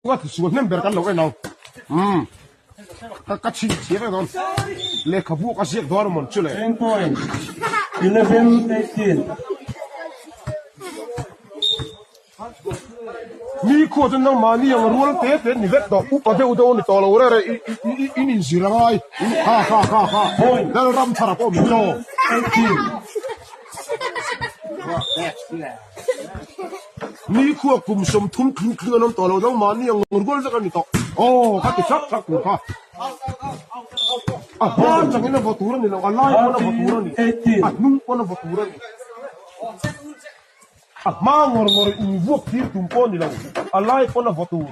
Ka tisual hnem ber kan lo en ang. Umm. Ka ka chhin chhiar vek dawn. Lehkhabu ka ziak dawn a mawn chu le. 10 point 11 18. Mi khuah chuan nangmahni ang rual te te ni vek tawh. Upa deuh deuh a ni tawh lo reh reh i in inzir a ngai. Kha kha kha kha. Lalram thar a pawh min chaw. Mi khua kum 30 tling tling an awm tawh lo, nangmahni ang rual vek a ni tawh. Aw, ka ti hrap hrap tur kha. A hma changin a vaw tur a ni lo, a lai pawn a vaw tur a ni, a hnung pawn a vaw tur a ni. A hma ngawr ngawr in vuak tir tum pawh a ni lo, a lai pawn a vaw tur.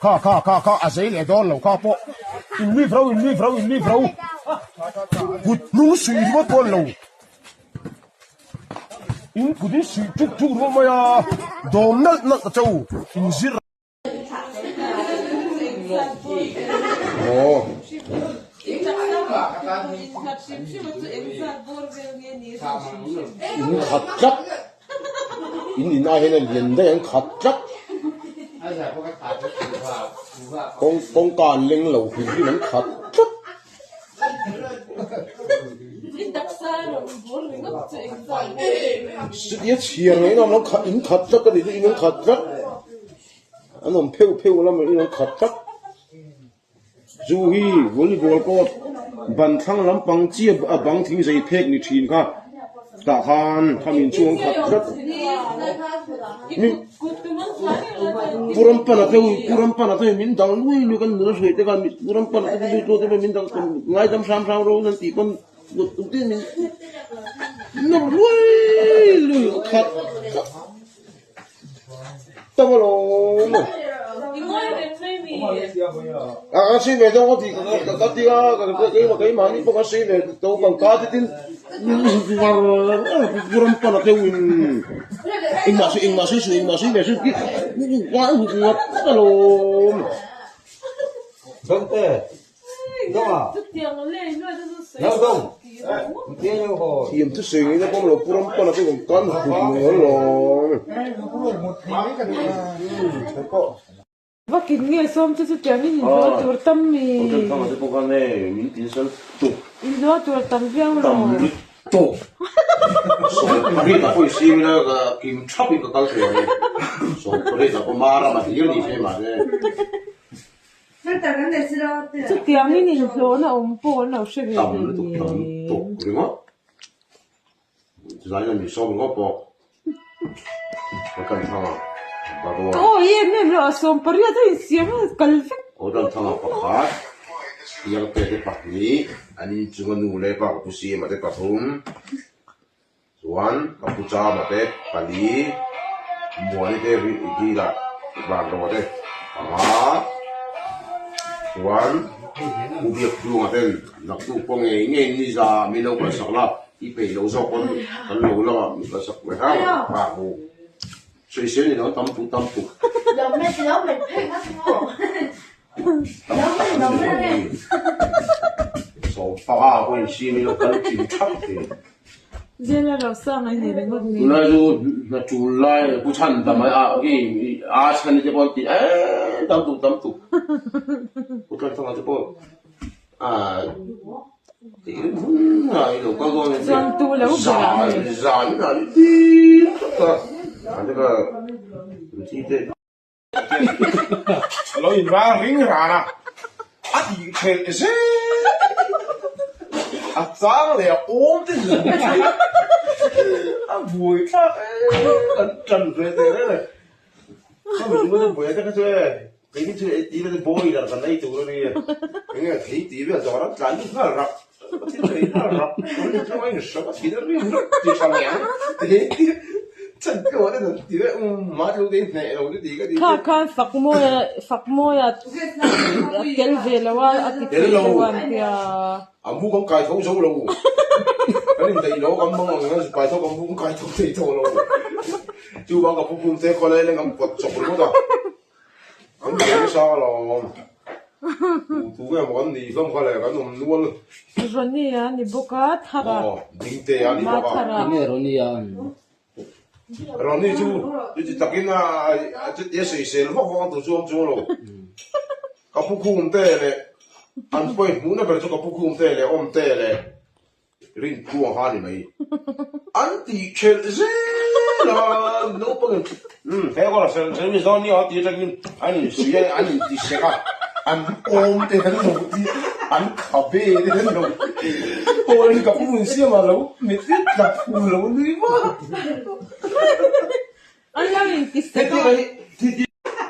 Kha kha kha kha a zei leh dawn lo kha pawh. In live ro, in live ro, in live ro. Kut hnung suih ringawt pawh a ni lo. In kut in suih tuk tuk ringawt mai a, dawm nalh nalh ta cheu in zir. Aw. In khat tlat. In in ai hian a lian daih an khat tlat. Kawng kawngka an leng lo hrim hrim an khat tlat. Chutia chhiar ngei ngam lo khat in khat tlat a nih chu in an khat tlat. An awm pheuh pheuh lamah in an khat tlat. Chu hi volleyball court ban thlang lampang chiah a bang thing zei phek ni thin kha tah khan khami chu an khat tlat. Mi Pu Rampana te Pu Rampana te min dang lui lui kan nula hruai te khan Pu Rampana te lui tawh te min dang ngaidam hram hram ro an tih pawn tin min nawr lui lui khat tlat. Tawng alawm. A ka sawi ve dawn ka ti ka ti a keimah keimahni pawh ka sawi ve tho pangka te tin var ram pan a deuh in engmah sawi engmah sawi suh engmah sawi ve suh ngat alawm. Thiam thu sawi ngei na pawm lo pu ram pan a te kan hut alawm. Vakin nge sawm chu chutiang in inhlawh tur tam mi. Inhlawh tur tam viau lo. Chutiang in inhlawhna awm pawh an lo hre ve hleinem. Ka aw em em lo a 18 a insiam a kal vek. Chuan ka pu Chama te pali, Muani te Rihila Vanraw te panga, chuan Pu Biakchhunga ten naktuk pawh ngei ngei ni za min lo kalsak la, i peih lo zawk pawn kan lo la min kalsak ve hrang ang a bu. Sawisel ni lo tam tuk tam tuk. Tam tak an ni lo ni. 15 pawh insiam ila kal kim thap thei. Zela lo sang ai nei ringawt ni. Tunlai chu hna tul lai pu chhan ta mai a khi a chhan te pawh an ti eee tam tuk tam tuk. Pu Tlan Thanga te pawh a ti hun a i lo kal dawn a Chuan tu lo ber ah nge. Zan zan in ding tak a. An te kha chi te. A lo inral ring ran a, a tih thelh zel a chang leh a awm te ni ang chu a buai thlak em kan tan ve teh reng e. Ka mi chu buai te kha chu e keini chu ei tih vel boiler kan ei tur a ni e enge thei tih vel zawh ram tlan lut nghal rak ka thil thei nghal rak kan ni chu a inhram a thil a rim rak tih tha mai ang Kha khan Fakmawia Fakmawia a tel ve lo a a ti thei lo a an tia. A mu kan kai tho zo lo. Kan indaih lo kan mang ang hian kai tho kan mu kan kai tho thei tawh lo. Chuvang ka pu pum te khawlai leng kan pawt chawp ringawt a. Kan buai nasa alawm. Tu tu nge maw kan nih hlawm kha le kan awm nual. Ronnie a ni bawk a Thara. Aw Dingte a ni bawk a. Thara. Enge Ronnie a an? Ronnie chu chuti takin a chutia sawisel vak vak a tur chu awm chuang lo. Ka pu khum te leh an pawi hmuhna ber chu ka pu khum te leh awm te leh Rinphu ang kha a ni mai. An tih thelh zel a, naupangin umm he kawr a service dawn nia tih atangin an insuih a, an intisek a, an awm te an lo ti, an khabe te an lo ti. Pawl hi ka pu insiam a lo mit vek tla phu lo nui vak. An lo intisek a.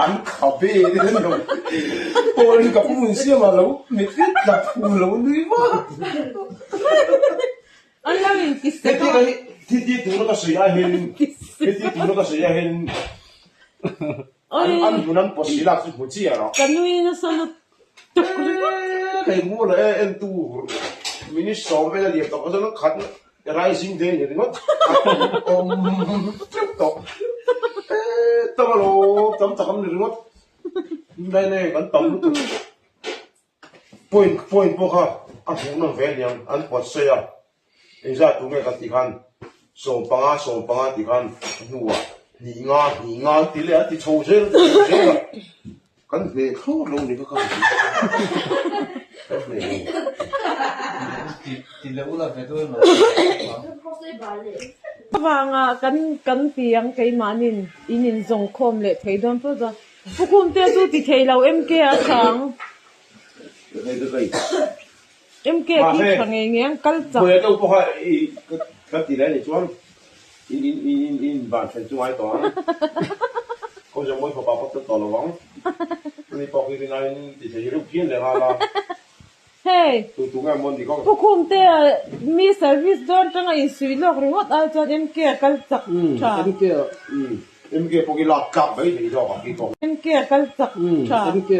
An khabe te an lo pawl hi ka pu insiam a lo mit vek tla phu lo nui vak. An lo intisek a. Heti tuna ka sawi ah hianin heti tuna ka sawi ah hianin an hmun an pawsi lak chu hmu chiah rawh. Ka nui nasa lutuk ringawt. Kei mu la e entu minute sawm vel a liam tawh chuan khat Rising day ni ringawt a awm teuh tawh. Tam alawm tam tak an ni ringawt. Nai nai kan tam lutuk. Point point pawh kha a hmuhnawm ve aniang an pawt sawi a. Engzat tur nge kan tih khan 15 15 tih khan a hnuah hnih nga hnih nga an ti leh a an ti chho zel an ti chho zel a. Kan hneh thlawt lo ni kha ka hmu. Kan hneh lo. Avanga kan kan ti ang keimahnin in inzawng khawm leh thei dawn pawh chuan Pu Khumte chu ti thei lo MK a chhang. MK khi tha ngei ngei ang kal chak. Buai deuh pawh kha i ka ti leh a nih chuan in in in in van thlen chu ngai tawh ang. Ko zawng mawi fapa pawh tel tawh lo ang. Ani pawh khi rinaiin ti thei reuh phian leh nghal a. Hei. Tu tu nge maw ni kawng. Pu Khumte mi service dawn tanga insuih lawk ringawt ai chuan MK a kal chak tha. MK MK pawh khi lak tlak mai thei zawk ang khi pawh. MK a kal chak tha. MK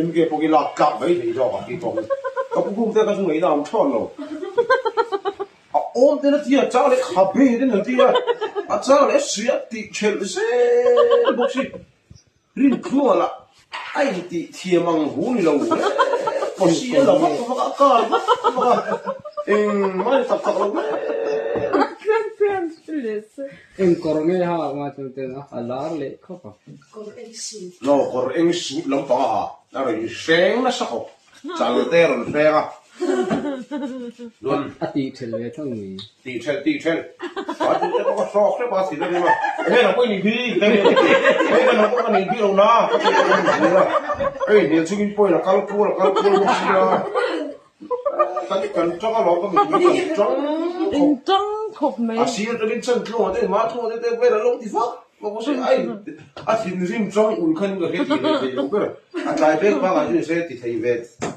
MK pawh khi lak tlak mai thei zawk ang khi pawh. Ka pu Khumte ka chu ngaihna a awm thlawt lo. A awm ten a ti a, chang leh khabe ten an ti a, a chang leh a suih a tih thelh zel bawk si. Rinkhua lah a intih thiam ang hu ni lo pawsi a la vak vak a, a kar vak vak a, engmah a ni tak tak lo hle. Eng kawr nge ha nga chuan ten a, a lar leh khawp a. No, kawr eng suit lampang a ha, a rawn inhreng nasa khawp. Chal te a rawn hreng a. Chuan. A tih thelh ve tho ni. Tih thelh, tih thelh. A tih te pawh ka hrawk hrep a, thil a rim a. Hei lo pawh i nih khi, hei ka lo pawh ka nih bik lo na, ka tih pawh ka nih hmel a. Hei hnial chungin pawhin a kal kual, a kal kual bawk sia. Kan kan tang alawm ka mipui kan tang khawp. In tang khawp mai. A sir atangin chan tlawng a te, hma tlawng a te vel a lo ti vak. A thinrim chang ul khan ka hre tih ve thei lo ber. A tlai bek bangah chu nise ti thei ve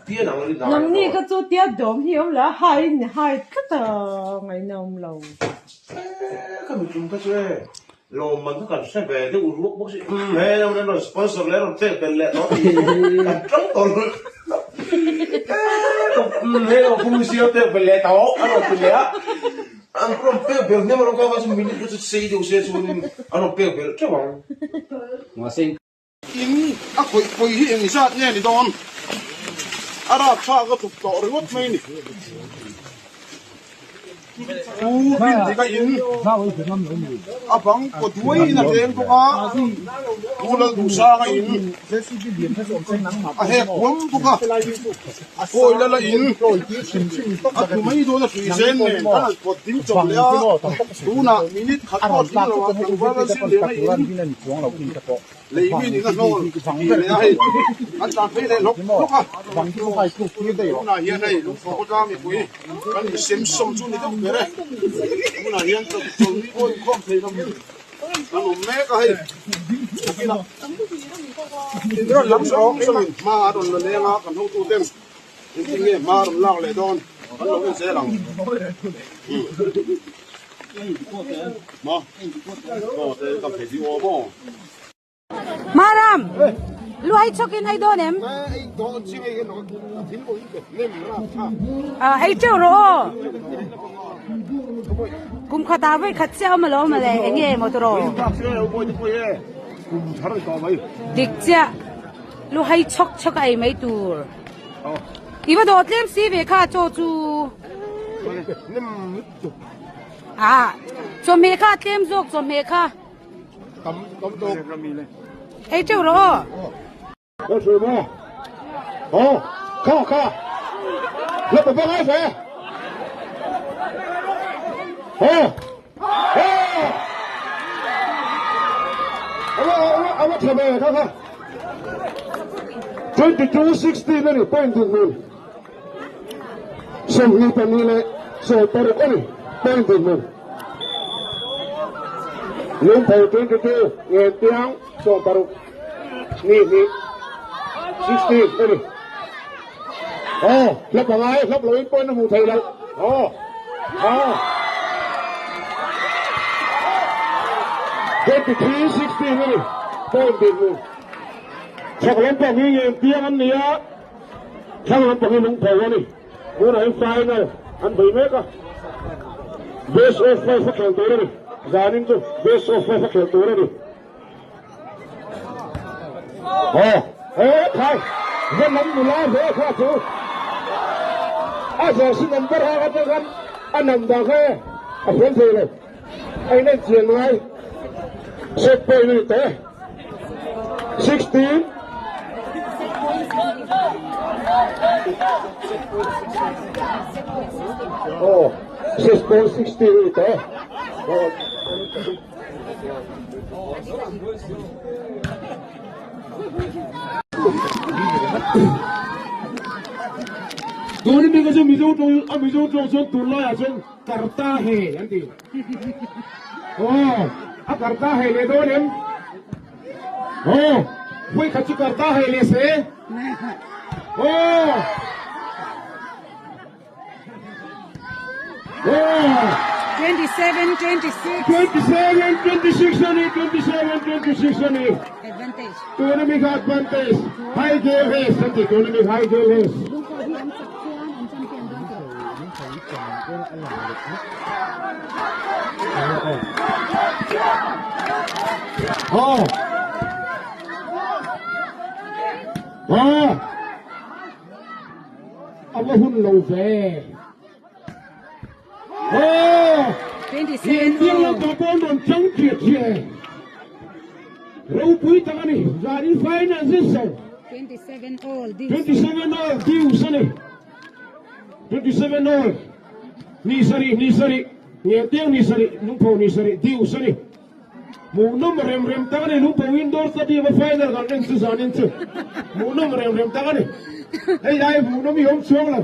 pian ang rin ang. Nangni kha chu tia dawm hi awm lo a, hai in hai tlat a ngaihna awm lo. E ka mitlum kha chu e lawmman kha kan hre ve deuh ruak bawk si. Umm he lo nen rawn sponsor leh rawn pek belh leh tawh tih kan tang tawlh. E umm he lo pum siam pek belh leh tawh a rawn ti leh a. An rawn pek belh hnem alawm kha kha chu minute kha chu sei deuh se chuanin an rawn pek belh teuh ang. Mahse In a khawih pawi hi eng zat nge ni dawn? A rapthlak a tluk tawh ringawt mai ni. Pu Rindik a in a bang kaw duai in a tleng bawk a, Pu Lalduhsanga in a hek huam bawk a. Kawi lala in a tlu mai dawn a hrui zen nen kan han pawt ding chawp leh a, tunah minute khat pawh tling lo ah tlangval an zir leh na in lei mi nih na hnawl ti leh a hei an tlan phei leh hlawk hlawk a, tunah hian hei lungthaw khawtlang mipui kan insem sawm chu ni deuh ber e, tunah hian chawlhni pawh inkhawm thei lovin Kan awm mek a hei nakinah lam zawng zawngin hma a rawn la leng a kan hotu ten engtin nge hma a rawn lak leh dawn kan lo en zel ang ma aw te ka phei bi aw maw. Maram, luai chawkin ei dawn em? Ei teuh rawh aw. Kum khatah vawi khat chiah awm alawm mawle eng nge maw tawh. Dik chiah luhai chhawk chhawk a ei mai tur. I va dawh tlem si ve kha chaw chu. Ah, chawhmeh kha a tlem zawk chawhmeh kha. Tam tam tawk. Ei teuh rawh aw. Ka hre maw? Aw, kha kha. La pa ngai ve. Aw. Aw. Awa awa awa tha ve kha kha. 22 16 ani point din mun. 22 leh 16 ani point din mun. Lungpho 22 ngen tiang 16 Ni hnih 60 a ni. Aw, hlap a ngai, hlap loin pawhin a hmuh theih loh. Aw, aw. 23 16 a ni. Point din hmu. Chhak lampang hi ngen piang an ni a, thlang lampang hi lungpho a ni. Tunah hian final an bei mek a, best of five a khel tur a ni. Zanin chu best of five a khel tur a ni. Aw, he khai, va lam nula hle kha chu a jersey number ha kha chuan a number kha a thiam thei lo, a in chian ngai set point a ni tawh e. 16 Aw, 6.16 a ni tawh e. Tuni mi ka chu Mizo tawng a Mizo tawng chuan tunlaiah chuan karta he an ti. Aw, a karta he leh dawn em? Aw, vawi khat chu karta he leh se. Aw. 27 26 27 26 a ni 27 26 a ni advantage tuna mi kha advantage high gel race an ti tuna mi high gel race Oh. Oh. A va hun lo ve. Aw! India lamah pawh rawn chang chiah chiah e. Ropui tak a ni. Zanin final zet 27 all 27 all deuce a ni. 27 all ni sarih ni sarih nge tiang ni sarih lungpho ni sarih deuce a ni. Hmuhnawm rem rem tak a ni, Lungpho Indoor Stadium a final kan en chu zanin chu hmuhnawm rem rem tak a ni. Hei lai hmuhnawm hi awm chuang lo.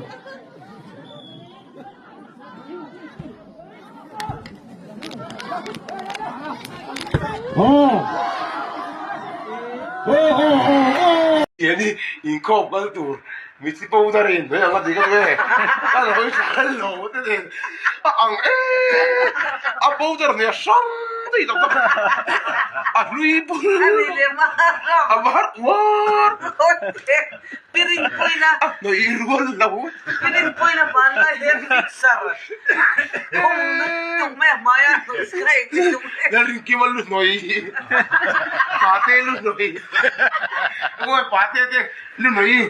Aw. Aw aw aw aw. Tian hi inkhawm kal tur mithi powder in hnawih ang a ti ka duh e. Ka hnawih thla lo te nen a ang em a powder hnawih a hrang daih tak tak a hlui bul a var uar a hnawih rual lo. Lalrinkima lu hnawih pate lu hnawih pate te lu hnawih.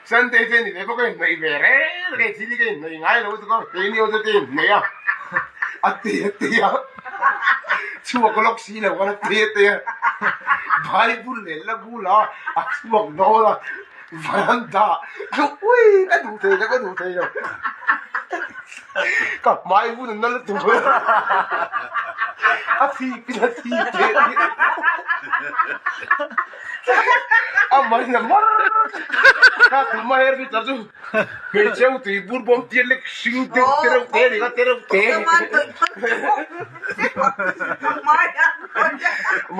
Sunday te ni ve bawk a inhnaih ve reng reng thil hi ka inhnaih ngai lo chu ka keini ho chu ka inhnaih a a ti a ti a chhuak lawk si lo khan a ti a ti a Bible leh la bula a chhuak dawn a veranda chu ui ka duh thei lo ka duh thei lo ka hmai hun a nal tur a thip in a thip teh A mai na mar kha tuma her chu tar chu hmeichhe ho tui bur bawm tir lek hring deuh te reuh te ni kha te reuh te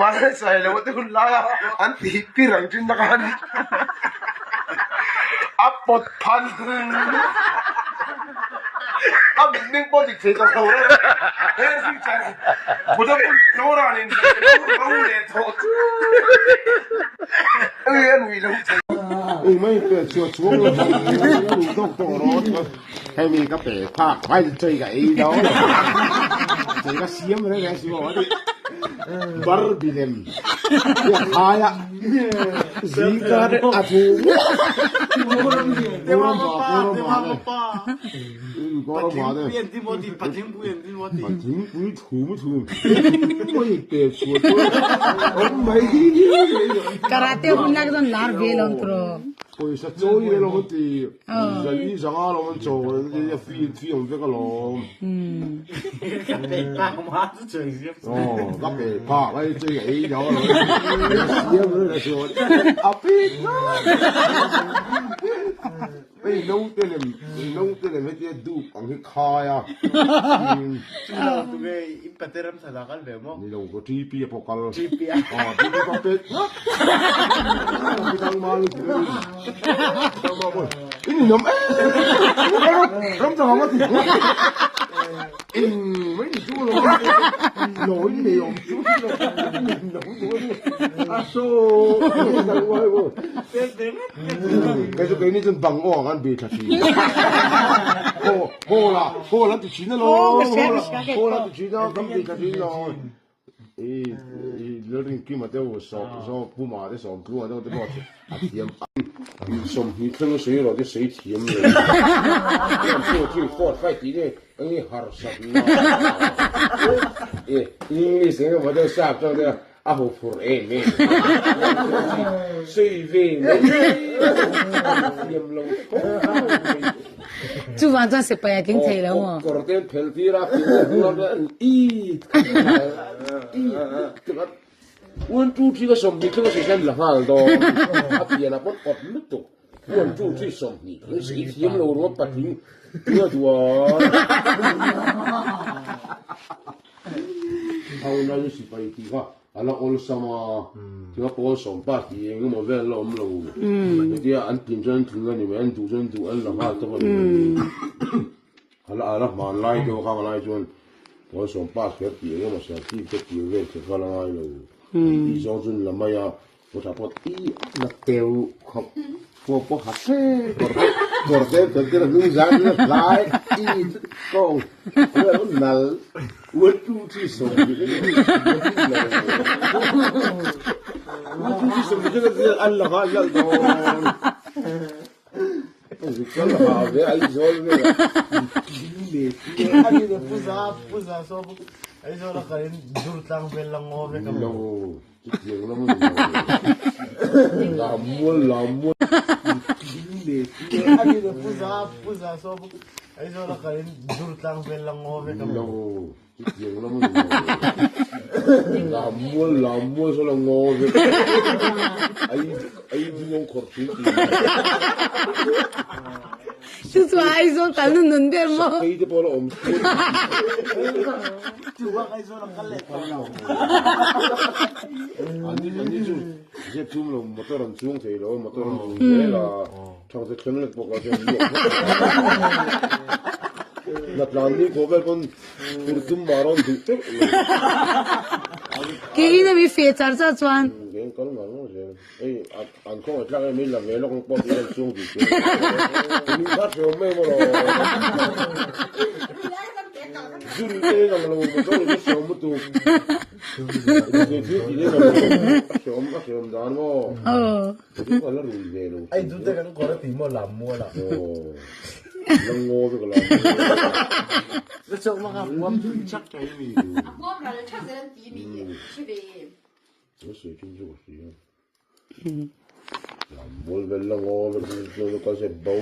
mahse sawi loh te hun lai a an ti pir ang thin na khan a pawt phan a mitmeng pawh dik thei tawh lo her chu tar buddha hmun tlawrah in ro leh tawh chu a nui lo thei. Engmah in pe chhuah chuang lo hi a duh tawk tawh rawh hei mi ka pe phak hmai chei ka ei dawn chei ka siam reng reng si maw a ti. Barbie lem hi a khai a, zingkar a thu Patling thum thum Karate hun lai chuan lar ve lo ang tiraw. Pawisa chawi ve lo an ti, zali zanga lo an chaw an ti, a fee fee awm vek alawm. Aw ka pe phak ai chu ei lo lo siam lo la chuan a pit Hei naute lem naute lem hetia dup ang hi khai a. Tunge in pate ram thla kal ve maw? Ni lo ko TP a pawh kal. TP a. Aw TP pawh pet ngawt. Tang mal ni tih Tang mal pawh. In in awm em. Ram thla ngawt ti. In mai ni chu lo. Loi nei awm chu. A so. Pet ve ngawt. Kei chu keini chuan bang aw ang an be thla thin. Haw haw la haw la ti thin alawm. Haw la ti thin a kan be thla thin lo. I i Lalrinkima te u sawm sawm Puma te sawm Tlunga te pawh a thiam. Sawmhnih thleng a sawi erawh te sawi thiam lo. One two three four five tih te eng nge harsat na. English eng emaw deuh sap tawk deuh A ho phur em em. Sawi ve mai thiam lo tho mai. Chuvang chuan sipai a tling thei lo maw? Kawr te an phel tir a, phel tir hnuah chuan an it it a. One two three ka 20 thleng a sawi hian la nghal dawn. A pianah pawn awt lutuk. One two three 20 thleng sawi thiam lo ringawt patling tia duan. Thau lai sipai tih kha a la awlsam a, tia pawl sawmpa tih eng emaw vel la awm lo. Hetia an tlin chuan an tling a ni mai, an duh chuan an duh an la nghal tawp a ni mai. A la a la hman lai deuh a khang lai chuan pawl sawmpa kher tih eng emaw certificate tih vel kher kha la ngai lo. Tih zawng chu an la mai a. Kawtah pawh ti na teu khawp pawh pawh ha hle kawr kawr te kan tira hnung zan hi hlai i kawng nal one two three sawm ni one two three sawm ni an la nghal lal dawn kal ha ve Aizawl vel Puza puza so Aizawl a kalin Durtlang vel la ngaw vek a lo Chutiang lam a ni lo. Lammual, lammual. Lo, chutiang lam a ni lo. Lammual, lammual saw la ngaw vek. Ai, ai duang khawrh thin tih. Chu chu Aizawl kal nun nun ber maw? Sakei te pawh la awm thin. Ani ani chu zep chum lo motor an chuang thei lo motor an chuang zel a thang te thleng lek bawk a chuan luak vek a natlan ni khawh vel pawn tur tum mah rawn duh teuh lo. Ke in a mi fe char char chuan. Ke kal ngar ngar zel. Hei an khawngaih tlak em i la ve lawk ang pawh tih hian chuang duh chu min kha hreu mai maw lo zun te ang lo motor in hreu mu tu thil ti te ang lo hreawm a hreawm dan maw chu ka la rui ve lo ai du te kan kawr a ti maw lam mual a la ngaw ve ka lam la chok manga puam chak kai mi a puam ral thak zel an ti mi hre ve Ka sawi ṭhin chu ka hria. Lammual vel la ngaw vel chu chu chu kal se bo.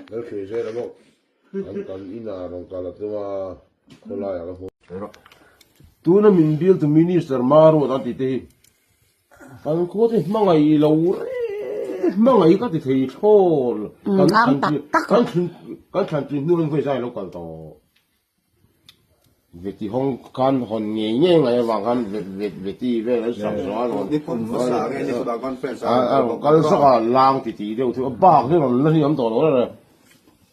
Lal hruai zel a bawk. An kan inah rawn kal a tum a, khawlaiah ka hmu. Tuna min bialtu Minister Maruat an tih te hi Kan khua te hmangaih lo reng hmangaih ka ti thei thlawl kan thlan kan kan thlan tih hnu in vawi zai lo kal tawh veti hawng khan hawn ngei ngei ngai avang khan veti vel an sak zawh a rawn kal zawk a lang ti tih deuh chu a bak hi rawn la hi awm tawh lo reng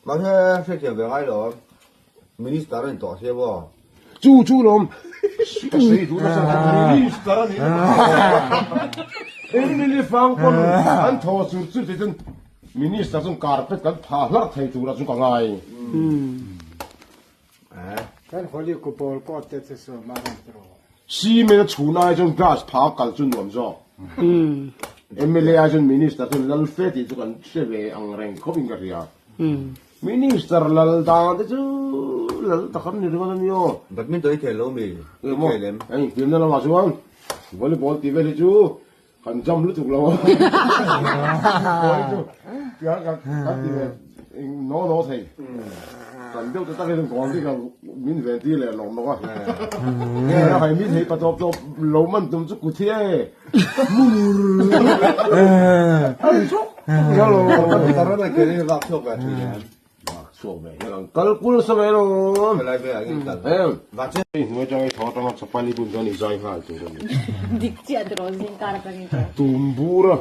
Mahse hriathiam ve ngai lo Minister a ni tawh sia maw? Chu chu lawm ka sawi duh nasa Minister a ni Emily fang pawn an thaw chur chur tih chuan. Minister chuan carpet kan phah hlarh thei turah chu ka ngai. Kan Holi kupawl kawt te chu saw mah reng tiraw. Cement a chhun ai chuan glass phah a kal chu nuam zawk. MLA ai chuan Minister chuan lal fe tih chu kan hre ve ang reng khawp in ka hria. Minister lal dan te chu lal tak an ni ringawt a ni aw. Badminton i khel lo mi? I khel em? Hei fiamna lamah chuan volleyball tih vel hi chu Kan jam lutuk lo a. Kawi chu tiang kan kan ti ve no no thei. Kan deuh te takin goal te ka min ven tir leh lawm lawk a. Nge a hai mi thei pa tawp tawp lo man tum chu kut hi e. Mur. An chuk. Hello. Tarana keri vak chhuak ve thin em. Chhuak ve hian an kal kul sa mai lo. Helai ve ah hian kal. Hei hnuai atang i tho atanga chapali bun chuan i zai nghal tur a ni. Dik chiah tiraw zing kar atangin tawh. Tum bur a,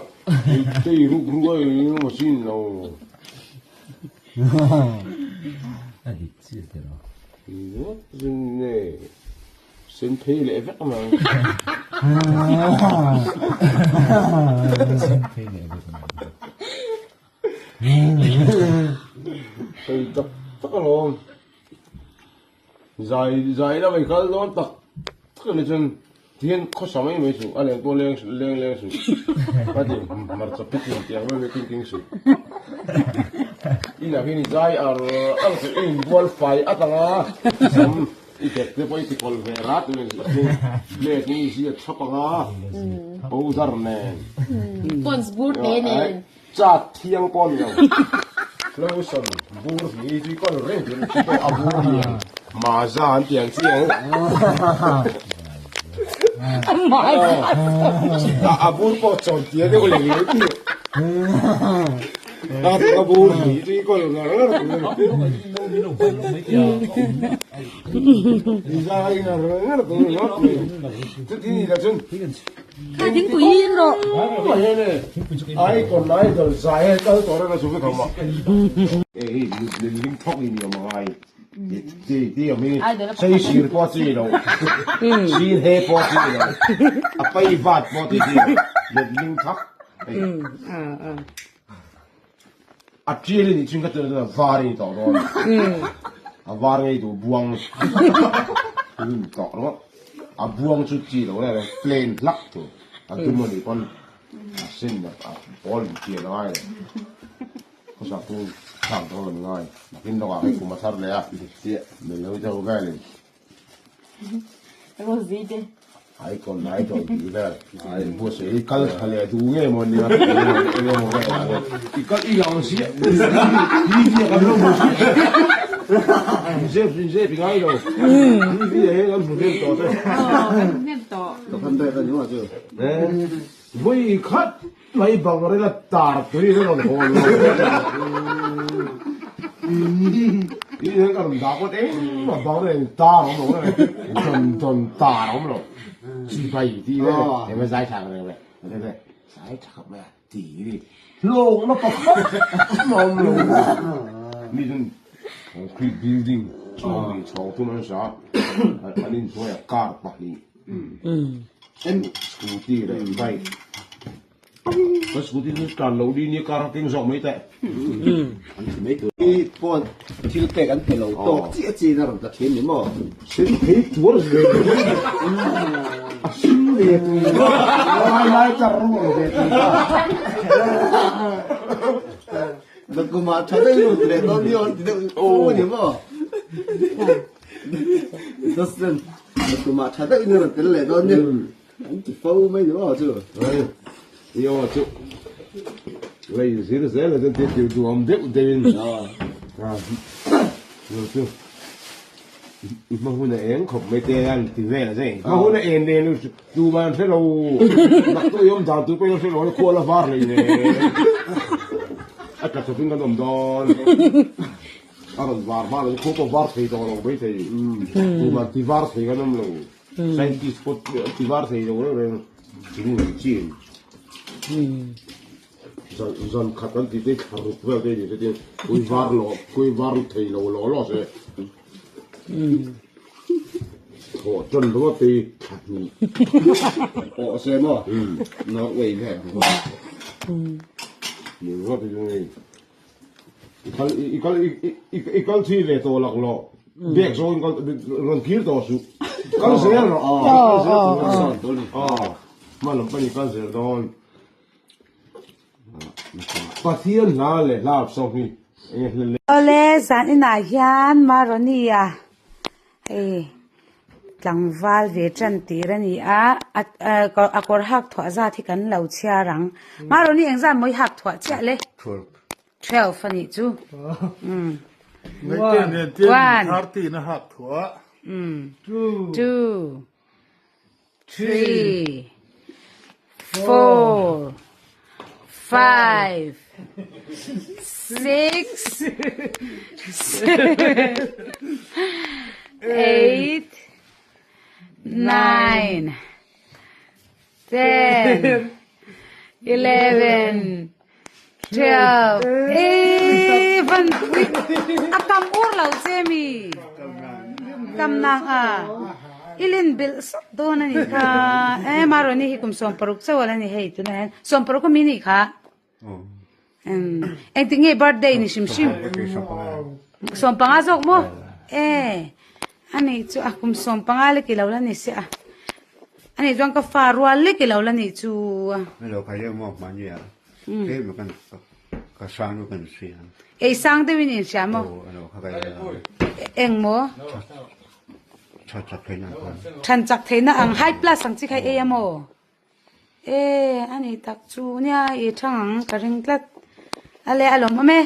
tei ruk ruk a eng emaw chin lo. A dik chiah tiraw. Zin e sen phei leh vek mai. Sen phei leh vek mai. Hei tak tak alawm zai zai lam i kal dawn tak tak ani chuan tihian khawsa mai mai suh a leng pawh leng leng leng suh a ti hmarcha pit in tiang mai mai king king suh inah hian i zai ar ar suh i inbual fai at ang a sam i dek te pawh i ti kawlh ve rat mai blade in i ziat thlap ang a powder nen Pons bur te nen. Chat thiang pawh a ni lo. Lotion bur hi zui kawl reng tur chi pawh a bur lian maza an ti ang chi ang. A bur pawh chawn tia deuh leh leh ti. A bur hi zui kawl ngar ngar tur. Zai ngar ngar tur. Chuti ni la chun. Kha thingpui hi in rawh. Icon idol zai he kal tawh reng a chu vek ang mah. Hei hi ling thawk ni ni awm angai. Ti ti awm hi sei sir pawh chi lo. Sir he pawh chi lo. A pai vat pawh ti chi lo. Let ling thak. A tial i nih chhung ka chuan var i ni tawh dawn. A var ngei duh buang rin tawh ringawt. A buang chu chi lo reng reng plain hlak tur. A dum a nih pawn a sen a pawl in tial a ngai lo. Khawsa chu thlak dawn a ni ngai. Nakin lawkah hei kum a thar leh a. Milo deuh velin. Rosie te. Icon idol tih vel ai buatsaih hi kal tha leh duh nge maw nia eng emaw vel ah hian i kal i lang ziah TV ah kan lo hmu ziah inzep inzep i ngai lo TV ah hian kan hmu hnem tawh te Ka phan daih ka ni maw chu. Vawi khat mai bang rila tar tui hi rawn hawn lo Tih hian ka rawn dah pawh engmah bang reng tar a awm lo reng dawn dawn tar a awm lo chibai tih vel eng zai thlak reng reng zai thlak mai a ti hi hlawkna pakhat a awm lo mi chuan concrete building chhawng chhawng thum an sa an inhnuaiah car pahnih Scooty leh bike ka scooty chu tlan lo ni nia car a keng zawk mai teh. An ti mai tur. I pawn thil pek an pe lo tawk chiah chiin a rawn tla thin ni maw? Sin phei tuar ve a sin ve tur lai lai char rawng ve tur ta. Nakumah tha deuh lut leh dawn ni aw an ti deuh aw ni maw? Dustin, tumah tha deuhin a rawn tel leh dawn nia. An ti fo mai ni maw chu. I aw chu lei zir zel a chuan tir tir duhawm deuh deuhin lo chu i hma hun a eng khawp mai te an ti vel a zai. Hma hun a en nen tumah an hre lo. Naktuk i awm dan tur pawhin an hre lo a khual a var hlei nen. A tla chawpin kan awm dawn. A rawn var hma lo chu khaw pawh var thei tawh lo maithei tumah ti var thei kan awm lo scientist pawh ti var thei lo reng reng chung lam chin zan zan khat an tih te thla ruk vel te ni te tin kui var lo kui var thei lo law law se thawh tan ringawt te hi thla hnih Awh se maw Norway vel. I kal i kal i kal thui ve tawh lak lawh. Biak zawng in kal rawn kir tawh suh. Kal zel rawh. Kal zel tur a ni. Hma lam pan i kal zel dawn. Pathian hla leh hla song hi enge hle le. Awle zan inah hian Maronia hei tlangval ve tan tir a ni a, a kawr hak thuah zat hi kan lo chhiar ang. Maroni engzat maw i hak thuah chiah le? 12 a nih chu. One. 13 a hak thuah. 2 3 4 5 6 7 8 9 10 11 12 e van pui a tam ur lo che mi tam nang a ilin bil sat dawn ani kha e maroni hi kum sawm paruk chauh ala ni hei tuna hian sawm paruk ami nih kha engtik nge birthday ni hrim hrim sawm panga zawk maw e ani chu a kum sawm panga lek ilo la ni si a ani chuan ka fa rual lek ilo la nih chu ei sang deuh in inhria maw eng maw than chak theihna ang high plus ang chi kha ei a maw. E a ni tak chu nia i thang ang ka ring tlat a le a lawm awm e.